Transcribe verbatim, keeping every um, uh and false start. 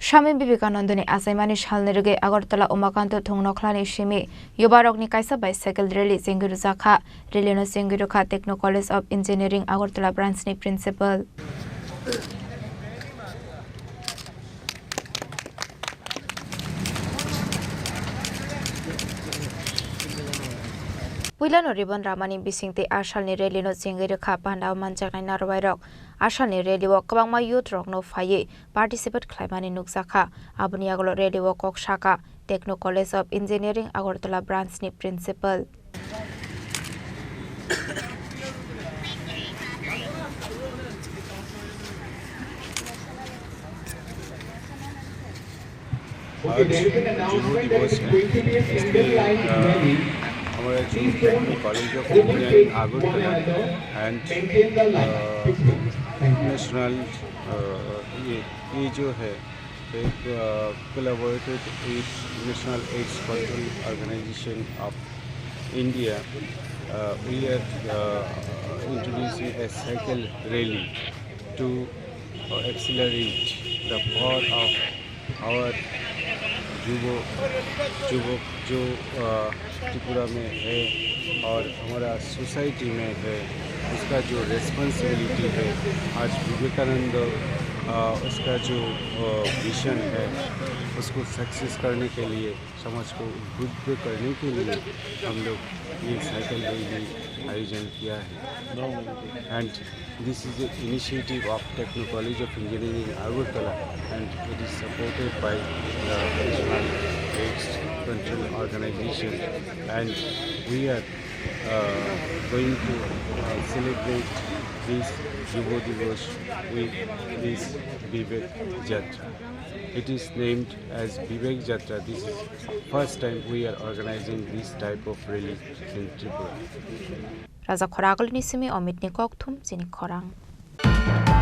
Swami Vivekanandani achaimani salni rwgwi Agartala Umakanto thung nokhlani simi yubarokni kaisa bicycle rally chengwi rwjakha. Rally no chengwi rwkha Techno College of Engineering Agartala branch ni principal. Puilano ribbon ramani bisingtwi asalni rally no chengwi rwkha. Pandao manjaknai narwai rok asalni rally o kwbangma youth rokno phaiwi participate khlaimani nukjakha. Aboni yagulo rally o kok sakha Techno College of Engineering Agartala branch ni principal. आज युवा दिवस है। इसके, अ, हमारा जो technical college of engineering Agartala and, uh, national, uh, ये, ये जो है, एक, अ, collaborated with National AIDS Control Organization of India, uh, we are, uh, introducing a cycle rally to, uh, accelerate the power of our युवक, युवक जो, अ, त्रिपुरा में है और हमारा सोसाइटी में है, उसका जो रिस्पॉन्सिबिलिटी है, आज विवेकानंद, अ, उसका जो, अ, विजन है, उसको सक्सेस करने के लिए, समाज को उद्बुद्ध करने के लिए हम लोग ये साइकिल रैली आयोजन किया है। And this is the initiative of Techno College of Engineering Agartala, and it is supported by the National AIDS Control Organization. And we are, uh, going to, uh, celebrate this Yuva Diwas with this Vivek Jatra. It is named as Vivek Jatra. This is first time we are organizing this type of rally in Tripura. Raja Khoragulni simi Omitni kokthum chini khorang.